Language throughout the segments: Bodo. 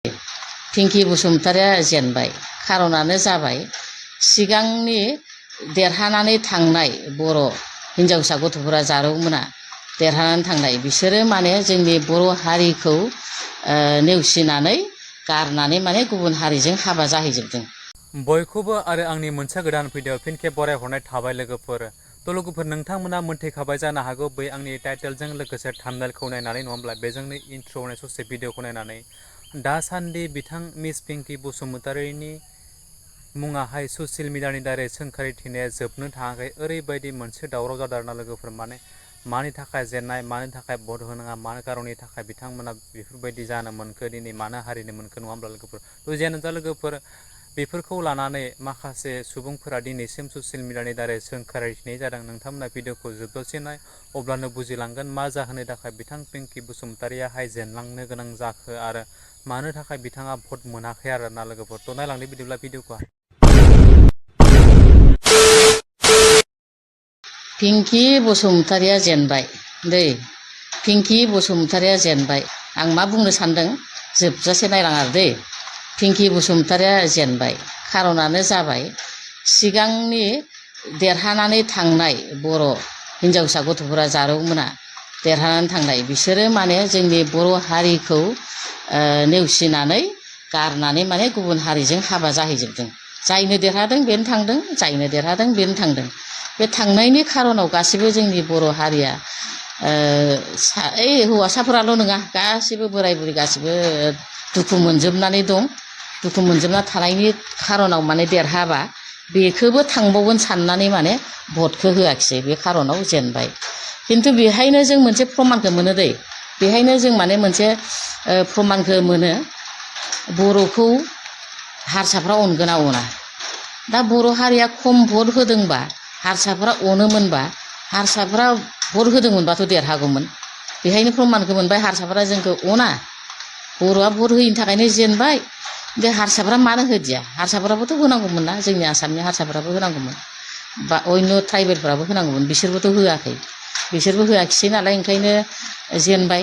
पिंकी बसुमतारिया जेनबाय खारनानो जाबाय सिगांनि देरहानानै थांनाय बर' हिनजावसा गथ'फोरा जारौमोना देरहानानै थांनाय बिसोरो माने जोंनि बर' हारिखौ नेवसिनानै गारनानै माने गुबुन हारिजों हाबा जाहैजोबदों। बयखौबो आरो आंनि मोनसे गोदान भिडिअ फिन खेब बरायहरनाय थाबाय लोगोफोर। थ' लोगोफोर नोंथांमोना मोनथिखाबाय जानो हागौ बै आंनि टाइटेलजों लोगोसे थाम्बनेलखौ नायनानै नङाब्ला बेजोंनो इन्ट्र' होनाय ससे भिडिअखौ नायनानै दासान्दि बिथां मिस पिंकी बसुमतारिनि मुङाहाय ससियेल मिडियानि दारै सोंखारिथिनाया जोबनो थाङाखै। ओरैबायदि मोनसे दावराव जादों आरोना लोगोफोर, मानि थाखाय जेननाय, मानि थाखाय भट होनाङा, मा खारननि थाखाय बिथांमोना बेफोरबायदि जानो मोनखो, दिनै मानो हारिनो मोनखो, नङा होमब्ला लोगोफोर। थ' जियानो जा लोगोफोर, बेफोरखौ लानानै माखासे सुबुंफोरा दिनैसिम ससियेल मिडियानि दारै सोंखारिथिनाय जादों। नोंथांमोना भिडिअखौ जोबजासिम नाय, अब्लानो बुजिलांगोन मा जाहोननि थाखाय बिथां पिंकी बसुमतारियाहाय जेनलांनो गोनां जाखो आरो मानो थाखाय बिथाङा भट मोनाखै आरोना लोगोफोर। थ' नायलांदो बिदिब्ला भिडिअखौ। पिंकी बसुमतारिया जेनबाय दै, पिंकी बसुमतारिया जेनबाय। आं मा बुंनो सानदों जोबजासे नायलां आरो दै। पिंकी बसुमतारिया जेनबाय खारनानो जाबाय सिगांनि देरहानानै थांनाय बर' हिनजावसा गथ'फोरा जारौमोना देरहानानै थांनाय बिसोरो माने जोंनि बर' हारिखौ नेवसिनानै गारनानै माने गुबुन हारिजों हाबा जाहैजोबदों। जायनो देरहादों बेनो थांदों, जायनो देरहादों बेनो थांदों। बे थांनायनि खारनाव गासिबो जोंनि बर' हारिया हौवासाफोराल' नङा, गासिबो बोराय बुरै गासिबो दुखु मोनजोबनानै दं। दुखु मोनजोबना थानायनि खारनाव माने देरहाबा बेखौबो थांबावगोन साननानै माने भटखौ होआखिसै, बे खारनाव जेनबाय। खिन्थु बेहायनो जों मोनसे प्रमानखौ मोनो दै, बेहायनो जों माने मोनसे प्रमानखौ मोनो बर'खौ हारसाफ्रा अनगोना अना। दा बर' हारिया खम भट होदोंबा हारसाफ्रा अनोमोनबा, हारसाफ्रा भट होदोंमोनबाथ' देरहागौमोन। बेहायनो प्रमानखौ मोनबाय हारसाफ्रा जोंखौ अना, बर'आ भट होयिनि थाखायनो जेनबाय। बे हारसाफ्रा मानो होदिया, हारसाफ्राबोथ' होनांगौमोन ना, जोंनि आसामनि हारसाफ्राबो होनांगौमोन बा अन्य ट्राइबेलफ्राबो होनांगौमोन, बिसोरबोथ' होआखै, बिसोरबो होआखिसै नालाय ओंखायनो जेनबाय।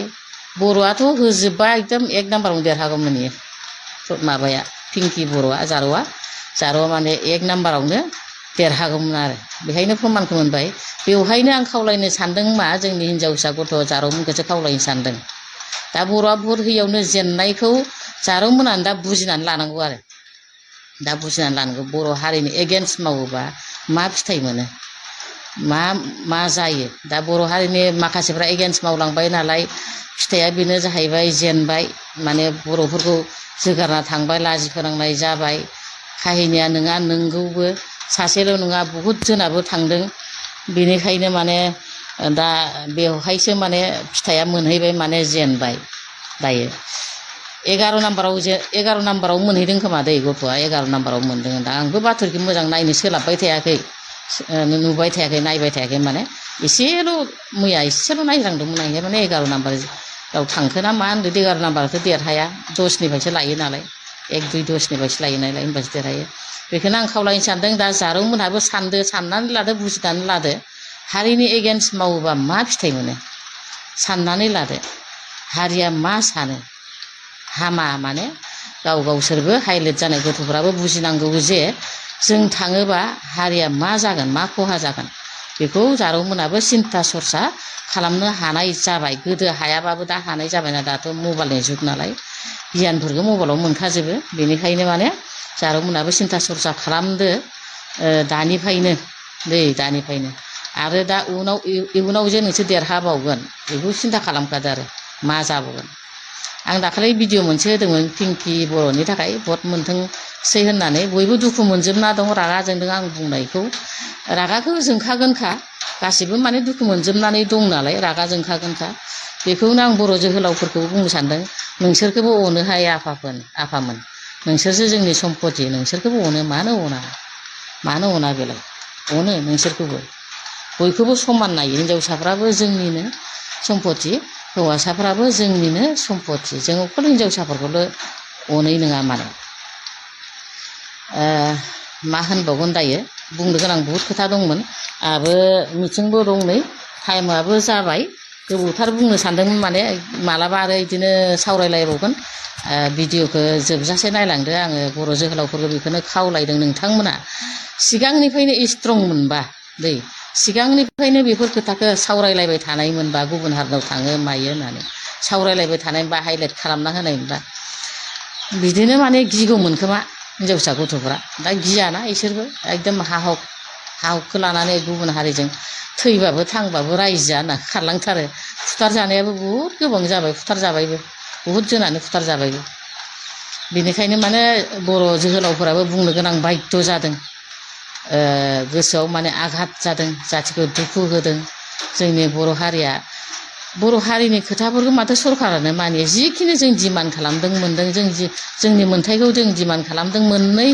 बर'आथ' होजोबबा एकदम एक नाम्बारावनो देरहागौमोन इयो माबाया पिंकी बर'आ जारौआ माने एक नाम्बारावनो देरहागौमोन आरो। बेहायनो प्रमानखौ मोनबाय। बेवहायनो आं खावलायनो सानदों मा, जोंनि हिनजावसा गथ' जारौमोनखौसो खावलायनो सानदों। दा बर'आ भट होयियावनो जेननायखौ जारौमोनानो दा बुजिनानै लानांगौ आरो, दा बुजिनानै लानांगौ। बर' हारिनि एगेन्स्ट मावोबा मा फिथाइ मोनो, मा जायो। दा बर' हारिनि माखासेफ्रा एगेन्स्ट मावलांबाय नालाय फिथाइया बेनो जाहैबाय जेनबाय, माने बर'फोरखौ जोगारना थांबाय, लाजि फोनांनाय जाबाय। काहिनिया नङा, नोंगौबो, सासेल' नङा बहुद जोनाबो थांदों। बेनिखायनो माने दा बेवहायसो माने फिथाइया मोनहैबाय, माने जेनबाय दायो। 11 नाम्बाराव मोनहैदों खोमा दै गथ'आ, 11 नाम्बाराव मोनदों। दा आंबो बाथ'रिखौ मोजां नायनो सोलाबबाय थायाखै, नुबाय थायाखै, नायबाय थायाखै, माने मैया एसेल' नायग्रांदोंमोन आं। माने 11 नाम्बाराव थांखोना मा होनदों, 11 नाम्बाराथ' देरहाया, 10निफ्रायसो लायो नालाय, 1, 2, 10निफ्रायसो लायो नालाय, होमबासो देरहायो। बेखौनो आं खावलायनो सानदों, दा जारौमोनहाबो साननानै लादो, बुजिनानै लादो, हारिनि एगेन्स्ट मावोबा मा फिथाइ मोनो साननानै लादो। हारिया मा सानो, हामा माने गावसोरबो हाइलाइट जानाय गथ'फ्राबो बुजिनांगौ जे जों थाङोबा हारिया मा जागोन, मा खहा जागोन, बेखौ जारौमोनाबो सिन्था सरसा खालामनो हानाय जाबाय। गोदो हायाबाबो दा हानाय जाबायना, दाथ' मबाइलनि जुग नालाय गियानफोरखौ मबाइलाव मोनखाजोबो। बेनिखायनो माने जारौमोनाबो सिन्था सरसा खालामदो दानिफ्रायनो दै, दानिफ्रायनो। आरो दा इयुनाव जे नोंसोर देरहाबावगोन बेखौ सिन्था खालामखादो आरो मा जाबावगोन। आं दाखालि भिडिअ मोनसे होदोंमोन पिंकी बर'नि थाखाय भट मोनथोंसै होननानै, बयबो दुखु मोनजोबना दं, रागा जोंदों आं बुंनायखौ। रागाखौ जोंखागोनखा, गासिबो माने दुखु मोनजोबनानै दं नालाय रागा जोंखागोनखा। बेखौनो आं बर' जोहोलावफोरखौबो बुंनो सानदों, नोंसोरखौबो अनोहाय आफामोन, नोंसोरसो जोंनि सम्पति, नोंसोरखौबो अनो, मानो अना बेलाय, अनो नोंसोरखौबो। बयखौबो समान नायो, हिनजावसाफ्राबो जोंनिनो सम्पति, हौवासाफ्राबो जोंनिनो सम्पति। जों अकल हिनजावसाफोरखौल' अनै नङा माने। मा होनबावगोन दायो, बुंनो गोनां बहुद खोथा दंमोन। आहाबो मिथिंबो दं नै, टाइमाबो जाबाय। गोबावथार बुंनो सानदोंमोन माने मालाबा आरो बिदिनो सावरायलायबावगोन भिडिअखौ जोबजासे नायलांदो आङो बर' जोहोलावफोरखौ बेखौनो खावलायदों नोंथांमोना सिगांनिफ्रायनो स्ट्रं मोनबा दै सिगांनिफ्रायनो बेफोर खोथाखौ सावरायलायबाय थानाय मोनबा गुबुन हारिनाव थाङो मायो होननानै सावरायलायबाय थानाय बा हाइलाइट खालामना होनाय मोनबा बिदिनो माने गिगौमोन खोमा हिनजावसा गथ'फ्रा दा गियाना इसोरबो एकदम हाहुखौ लानानै गुबुन हारिजों थैबाबो थांबाबो रायजोआ होनना खारलांथारो फुथार जानायाबो बहुद गोबां जाबाय फुथार जाबायबो बहुद जोनानो फुथार जाबायबो बेनिखायनो माने बर' जोहोलावफोराबो बुंनो गोनां बायध' जादों गोसोआव माने आघात जादों जाथिखौ दुखु होदों जोंनि बर' हारिया बर' हारिनि खोथाफोरखौ माथो सरकारानो मानियो जिखिनि जों डिमान्ड खालामदों मोनदों जोंनि मोन्थायखौ जों डिमान्ड खालामदों मोननै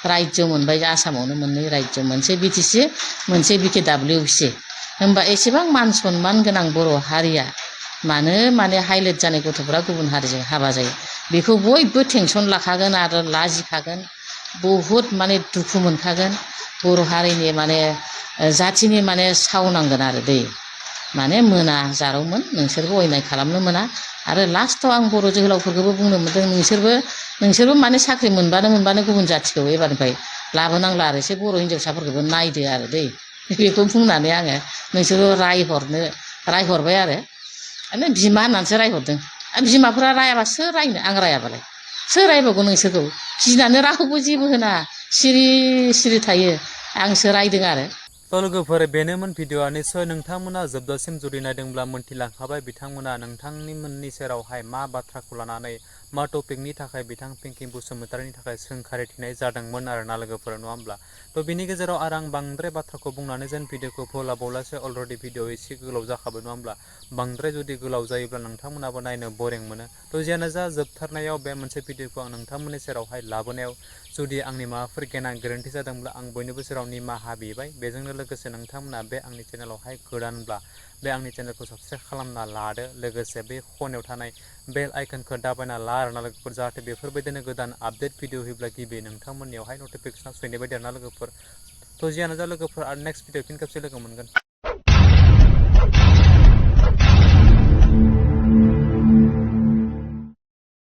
रायजो मोनबाय आसामावनो मोननै रायजो मोनसे बिटिसि मोनसे BKWC होमबा एसेबां मान सनमान गोनां बर' हारिया मानो माने हाइलाइट जानाय गथ'फ्रा गुबुन हारिजों हाबा जायो बेखौ बयबो टेनसन लाखागोन आरो लाजिखागोन बहुद माने दुखु मोनखागोन बर' हारिनि माने जाथिनि माने सावनांगोन आरो दै माने मोना जारौमोन नोंसोरबो अयनाय खालामनो मोना आरो लास्टाव आं बर' जोहोलावफोरखौबो बुंनो मोनदों नोंसोरबो माने साख्रि मोनबानो गुबुन जाथिखौ एबारनिफ्राय लाबोनांला आरो एसे बर' हिनजावसाफोरखौबो नायदो आरो दै बेखौ बुंनानै आङो नोंसोरखौ रायहरबाय आरो माने बिमा होननानैसो रायहरदों बिमाफोरा रायाबा सोर रायनो आं रायाबालाय सोर रायबावगोन नोंसोरखौ गिनानै रावबो जेबो होना सिरि थायो आंसो रायदों आरो थ' लोगोफोर बेनोमोन भिडिअ'आ निस्सय नोंथांमोना जोबजासिम जुदि नायदोंब्ला मोन्थिलांखाबाय बिथांमोना नोंथांनि मोननि सेरावहाय मा बाथ्राखौ लानानै मा टपिकनि थाखाय बिथां पिंकि बसुमतारीनि थाखाय सोंखारिथिनाय जादोंमोन आरोना लोगोफोर नङा होमब्ला थ' बिनि गेजेराव आरो आं बांद्राय बाथ्राखौ बुंनानै जेन भिडिअ'खौ फोलाबावलासो अलरेडि भिडिअ एसे गोलाव जाखाबाय नङा होमब्ला बांद्राय जुदि गोलाव जायोब्ला नोंथांमोनाबो नायनो बरिं मोनो थ' जियानो जा जोबथारनायाव बे मोनसे भिडिअ'खौ आं नोंथांमोननि सेरावहाय लाबोनायाव जुदि आंनि माबाफोर गेना गोरोन्थि जादोंब्ला आं बयनिबो सेराव निमाहा बिबाय बेजोंनो लोगोसे नोंथांमोना बे आंनि चेनेलावहाय गोदानब्ला बे आंनि चेनेलखौ साबस्क्राइब खालामना लादो लोगोसे बे खनायाव थानाय बेल आइकनखौ दाबायना ला आरोना लोगोफोर जाहाथे बेफोरबायदिनो गोदान आपडेट भिडिअ होयोब्ला गिबि नोंथांमोननियावहाय नटिफिकेसना फैनाय बायदि आरोना लोगोफोर थ' जियानो जा लोगोफोर आरो नेक्स्ट भिडिअ फिन खेबसे लोगो मोनगोन